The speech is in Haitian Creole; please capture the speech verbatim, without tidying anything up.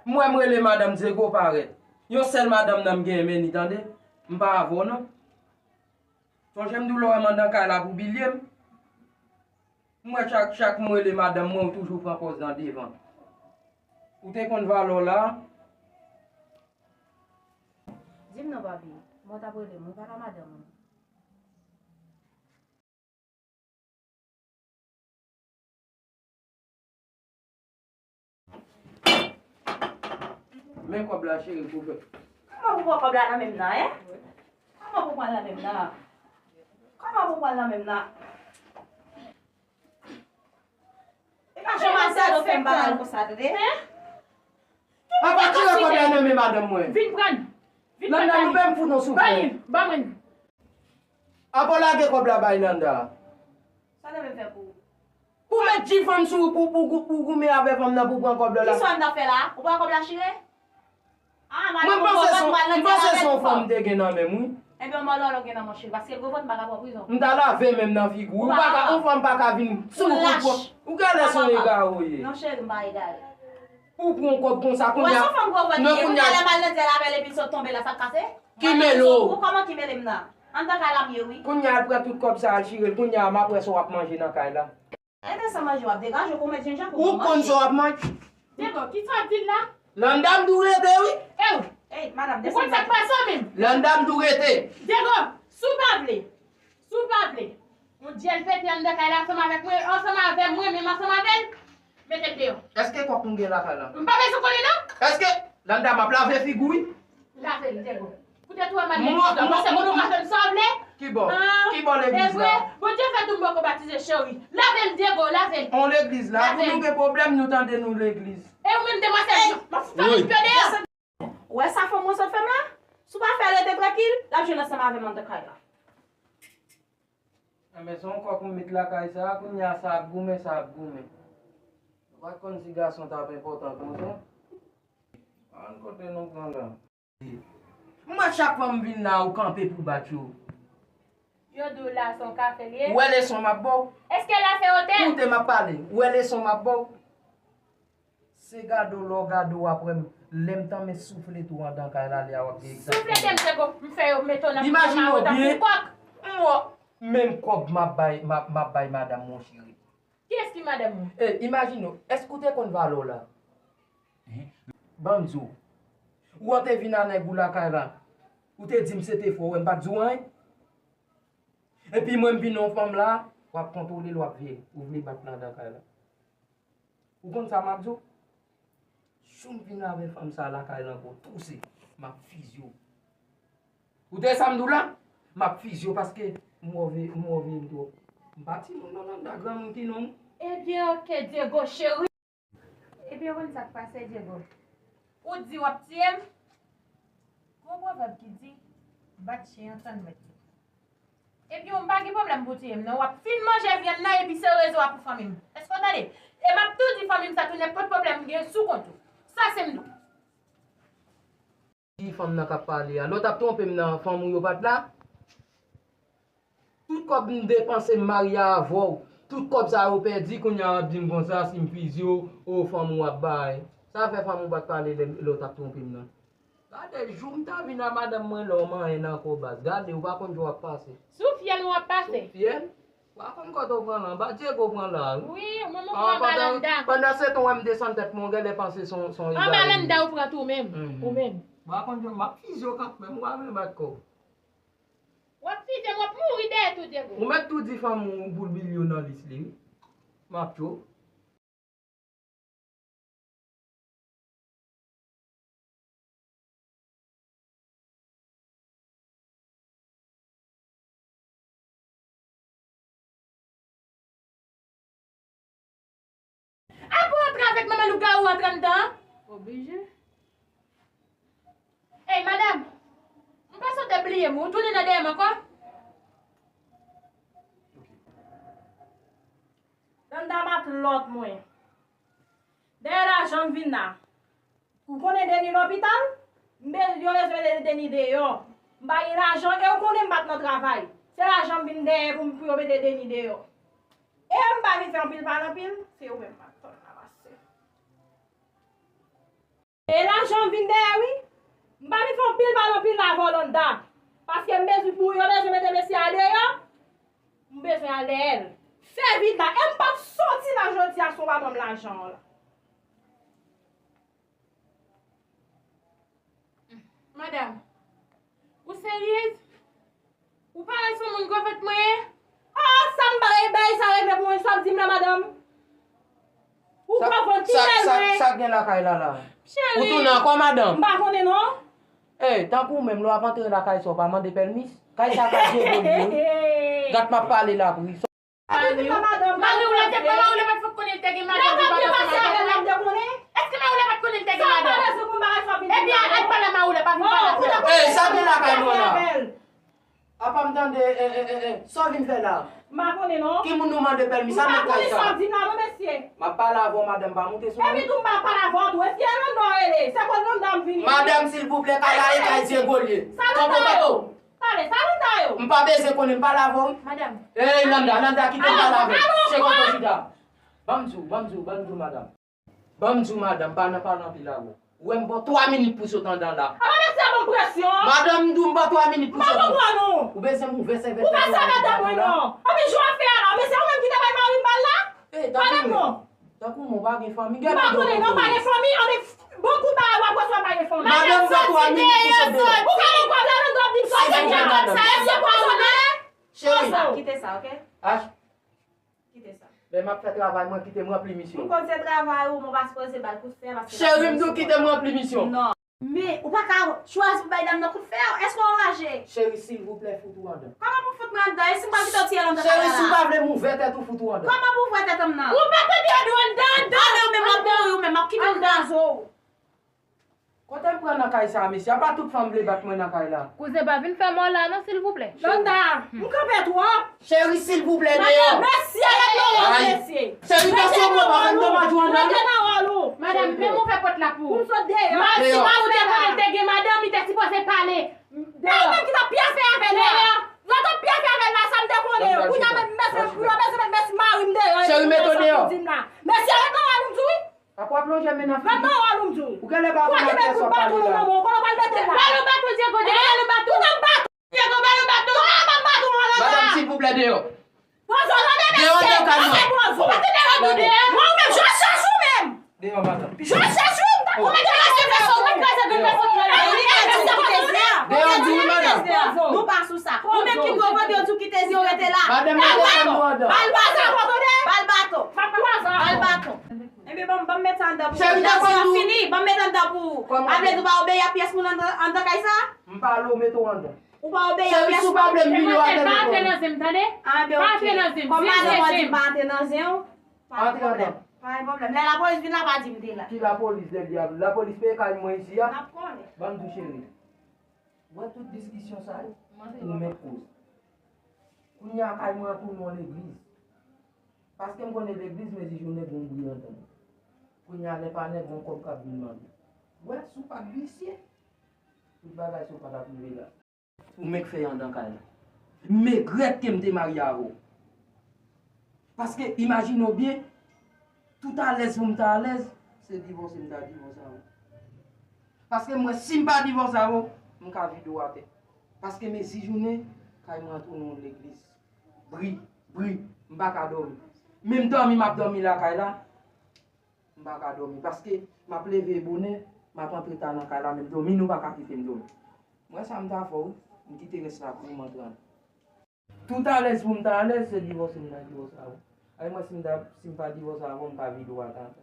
M wè m rele madanm Diego parèt. Yon sèl madanm nan m genyen, men ni tande. M pa avè w non. Sonje m di w lè w wè m anndan kay la pou bilye m. M wè chak, chak m rele madanm mwen, ou toujou pran pòz nan devan. Ou te konn valè w la? Di m non, papi. Mwen t ap rele m, ou pa la madanm ou. Men kòb la, cheri, pou fè. Kòman pou pran kòb la nan men m nan, en? Kòman pou pran l nan men m nan? Kòman pou pran l nan men m nan? E pa janm ap gade w fè m bagay konsa, tande? Apa tire kòb la nan men madanm mwen. Vin pran. Vin pran. Landan, nou menm fout nou soufè. Ba li, ba mwen. Apa w lage kòb la bay Landa. Sa w te vle fè pou ou? Pou met ti fanm sou, pou, pou, pou, pou goumen avè fanm nan pou pran kòb la. Kisa w t ap fè la? Ou pran kòb la chire? Ah, mwen panse se, m panse se yon fanm te gen nan men m, wi. Ebyen, yon mòlòlò gen nan men w cheri, paske gwo vant m pa ka pran prizon. M ta lave men m nan figi w. Ou pa ka, yon fanm pa ka vin sou ou pou pran. Ou genlè se yon egare w ye. Non, cheri, m pa egare. Pou pran yon kòb konsa, kounye a. Wè, se yon fanm gwo vant li ye. Kounye a, lè mal nan dyèl avè l epi l sot tonbe la, sa k pase? Ki mele w? Ou kòman ki mele m nan? Anndan kay la m ye, wi. Kounye a, al pran tout kòb sa a, al chire l. Kounye a, m ap wè sa w ap manje nan kay la. Enteresan manje w ap degaje w pou w met jenjanm pou w manje. Ou konn sa w ap manje? Diego, kisa w ap di l la? Landa m tou rete, wi. Ew! Ey, madanm, desann. Ou konn sa k pase w menm? Landa m tou rete. Diego, si w pa vle, si w pa vle, yon dyèl pete anndan kay la ansanm avèk mwen, ansanm avè mwen, menm ansanm avè l, mete l deyò. Èske kòk nou gen lakay la? M pa bezwen konnen non. Èske, Landa, m ap lave figi w, wi. Lave l, Diego. Pou te tou wè mal legliz la. Mwen, mwen, mwen, mwen. Ki bò? Ki bò legliz la? Bondye fè tou m poko batize, cheri. Lave l, Diego, lave l. On legliz la, pou nou gen pwoblèm, nou tande nou legliz. E ou menm, demwazèl, m ap fout fè w deyò. Ou wè sa fanm ou sot fè m la? Si w pa fè l rete trankil, l ap jwenn ansanm avè m anndan kay la. Enben, se yon kòk m met lakay sa a, kounye a sa ap goumen, sa ap goumen. Ou pa t konn si gason t ap enpòtan konsa? Ann kote nou pran la. M wè chak fwa m vin la, ou kanpe pou bat yo. Yo di w la se yon kafe l ye? Ou wè leson m ap ba w? Èske la se otèl? Koute, m ap pale. Ou wè leson m ap ba w? Se gade w, lè w gade w, apre m, lè m tanmen souflete w anndan kay la, lè a w ap gen egzakteman. Souflete m, se ko m fè yo mete w nan figi w, m a wè w tankou kòk. Imajine w byen, m wè menm kòb m ap bay, m ap, m ap bay madanm mwen, cheri. Kiyès ki madanm ou? E, imajine w, èske ou te konn valè w la? Ban m di w. Ou wè w te vin a nèg ou lakay la, ou te di m se te fò, ou wè m pa t di w anyen? Epi mwen m vin yon fanm la, w ap kontwole l, w ap veye, ou vle bat Landa kay la. Ou konn sa m ap di w? Si w vin avè fanm sa lakay la ankò, touse, m ap fizye w. Ou tande sa m di w la? M ap fizye w paske m wè w veye, m wè w veye m twòp. M pa timoun non, Landa, granmoun ki nonm. Ebyen, oke, Diego cheri. Ebyen, ou konn sa k pase, Diego? Ou di w ap tiye m? Gon pwovèb ki di, bat chen an tann mèt li. Ebyen, ou pa gen pwoblèm pou tiye m, non. W ap fin manje vyann nan, epi se rezo a pou fanmi m. Èske w tande? E m ap tou di fanmi m sa tou, nenpòt pwoblèm m gen sou kont ou. Sa se m di w. Ki fanm nan k ap pale a? Lè w t ap twonpe m nan, fanm ou yo pa t la? Tout kòb m depanse, m marye avè w. Tout kòb sa yo pèdi, kounye a w ap di m konsa, si m fizye w, o fanm ou w ap bay. Sa fè fanm ou pa t pale lè, lè w t ap twonpe m nan? Gade, jou m ta vin a madanm mwen la, w manyen nan kò baz. Gade, ou pa konn jan w ap pase. Sou fyèl ou ap pase? Sou fyèl? Ou pa konn kote w pran la, anba Diego pran la, wi. Wi, ou menm ou pran anba Landa. Pandan se tan w wè m desann tèt mwen, w genlè panse se yon, se yon egare. Anba Landa ou pran tou menm, ou menm. Ou pa konn jan m ap fizye w kanmenm, ou pa vle bat kò. W ap fizye m, w ap mouri dèyè tou, Diego. Ou mèt tou di fanm ou pou l bilye w nan lis li, wi. M ap tchou. Apa w antre avèk manman lougawou antre anndan an? Oblije. Ey, madanm, m panse w te bliye m, ou tounen nan dèyè m ankò? Landa matlòt mwen. Dèyè lajan m vin la. Ou konnen Deni lopital? M be-, yo bezwen Deni deyò. M pa gen lajan, e ou konnen m pa t nan travay. Se lajan m vin dèyè pou, pou yo mete Deni deyò. E m pa vin fè anpil pale anpil, se ou menm m ap tann la, pastè. E lajan m vin dèyè, wi. M pa vin fè anpil pale anpil la avè w, Landa. Paske m bezwen pou yo bezwen mete mesye a deyò. M bezwen al dèyè l. Fè vit la. E m p ap soti la jodi a si w pa ban m lajan an la. Madanm, ou seryez? Ou pa wè se yon moun gwo vant mwen ye? Ah, sa m pa bay sa regle pou mwen, sa w di m la, madanm? Ou gwo vant, ki bèl mwen. Sa k gen lakay la la? Cheri. Ou tounen ankò, madanm? M pa konnen non. Ey, tankou w menm, lè w ap antre lakay sa, w pa mande pèmis? Kay sa ka djegolye, wi. Gad m ap pale la pou li. Mari w la te pran, mari w la pa t konnen l te gen madanm. Èske mari w la pa t konnen l te gen madanm? Ebyen, al pale a mari w la, pa vin pale avè m. Ey, sa gen lakay nou an la? Apa m tande, eh, eh, eh, eh, sa w vin fè la? M pa konnen non. Ki moun nou mande pèmis? Sa nan kay sa? M pa konnen sa w di m la non, mesye. M ap pale avè w, madanm, pa moute sou mwen. Epi tou m pa pale avè w tou. Eske Landa w rele? Se kot Landa m vini? Madanm, silvouplè, kay la e kay djegolye. Sa Landa yo? Pale, sa Landa yo? M pa bezwen konnen, m pale avè w. Madanm. Ey, Landa, Landa, kite m pale avè w. Cheri, konpozida. Ban m di w, ban m di w, ban m di w, madanm. Ban m di w, madanm, pa nan pale anpil avè w. Ou wè m ba w twa minit pou w sot anndan la. Apa mesye a ban m presyon? Madanm, m di w m ba w twa minit pou w sot anndan. M pa konprann ou. Ou bezwen m ouvè sèvèt la pou w al anndan la? Anpil jou w ap fè a la, mesye, ou menm ki te bay mari m bal la? Ey, tankou mwen. Tankou mwen, w pa gen fanmi. M pa konnen non, pa gen fanmi, annik bon kout bagay w ap resevwa, pa gen fanmi. Madanm, m ba w twa minit pou w sot deyò. Ou ka gen pwoblèm, ou dwe di m sa, ou gen pwoblèm. Mesye pwazonè. Cheri. Kite sa, oke? Kite sa. Lè m ap fè travay mwen, kite m ranpli misyon. M konn se travay ou, men w pa sipoze ba l kout fè, paske... Cheri, m di w kite m ranpli misyon. Non. Men, ou pa ka chwazi pou bay dam nan kout fè, èske w anraje? Cheri, silvouplè, fout ou anndan. Kòman pou fout mwen anndan? E si m pral kite w tiye l anndan kay la? Cheri, si w pa vle m ouvè tèt ou, fout ou anndan. Kòman pou ouvè tèt m nan? Ou pa tande yo di w anndan, anndan! Anndan, ou menm w ap mouri, ou menm w ap kite w anndan. Kote m pran nan kay sa a, mesye? A pa tout fanm vle bat mwen nan kay la. Kouzen, pa vin fè mò la non, silvouplè. Landa, m kanpe twòp. Cheri, silvouplè, deyò. Mesye, rete nan wòl ou, mesye. Cheri, tansyon mwen pa fè m domaj ou anndan. Rete nan wòl ou. Madanm, menm ou fè pòt la pou ou. Pou m sot deyò. Mari w te konnen l te gen madanm, li te sipoze pale. Deyò. Madanm ki t ap pyafe avè l la. Lè w t ap pyafe avè l la, sa m te konnen. Kounye a menm, mesye, pou yo bezwen met mari m deyò. Cheri, mete w deyò. Mesye, rete nan wòl ou, m di w wi. Apa w ap lonje men nan figi? Ret nan wòl ou, m di w. Ou genlè pa konn ak kiyès w ap pale la. Ou pa gen kout baton nan men w, kote w pral mete l la? Balon baton, Diego, balon baton. Balon baton. Diego, balon baton. Diego, balon baton. Madanm, silvouplè, deyò. Deyò anndan kay mwen. Ou pa tande yo di deyò? Mwen, ou menm, je cherche ou menm. Deyò, madanm. Je cherche ou, m ta... Ou mete kraze grenn fè sou, ou mete kraze grenn fè sou. Deyò, m di w, madanm. Nou pa sou sa. Ou menm ki gwo vant, yo di w kite zye w rete la. Madanm, mete kay mwen anndan. Bal baton. Bal baton. Bal baton. Ebyen, ban m, ban m met sa anndan pou ou. Cheri, nasyon an fini, ban m met anndan pou ou. Kòman? A vle di ou pa obeyi a pyès moun anndan, anndan kay sa? M pale w mete w anndan. Ou pa obeyi a pyès moun. Cheri, si w pa vle m vini w atè devan. Pa antre nan zen m, tande? Ah, ben, ok. Pa antre nan zen m. Kòm madanm ou di m pa antre nan zen w, pa gen pwoblèm. Pa gen pwoblèm. Lè lapolis vin la, pa di m te la. Ki lapolis, lè dyab? Lapolis peye kay mwen isi a? N ap konnen. Ban m di w, cheri. Wè tout diskisyon sa yo, ou met koz. Kounye a kay mwen an tounen yon legliz. Paske m konnen legliz, mezi jounen gon bri anndan. Kounye a lè pa nèg, gon kòb k ap vin mande. Wè, si w pa t visye, tout bagay sa yo pa t ap rive la. Ou menm k fè anndan kay la. M regrèt ke m te marye avè w. Paske, imajine w byen, tout alèz pou m ta alèz, se divòse m ta divòse avè w. Paske m wè si m pa divòse avè w, m ka vide w atè. Paske mezi jounen, kay mwen an tounen yon legliz. Bri, bri, m pa ka dòmi. Menm dòmi m ap dòmi lakay la, m pa ka dòmi. Paske m ap leve bonè, m ap antre ta nan kay la, menm dòmi nou pa ka kite m dòmi. M wè sa m ta fè w, m kite rès la pou ou, m antre anndan. Tout alèz pou m ta alèz, se divòse m ta divòse avè w. Ay, mwen, si m ta, si m pa divòse avè w, m pa vide w atè ankò.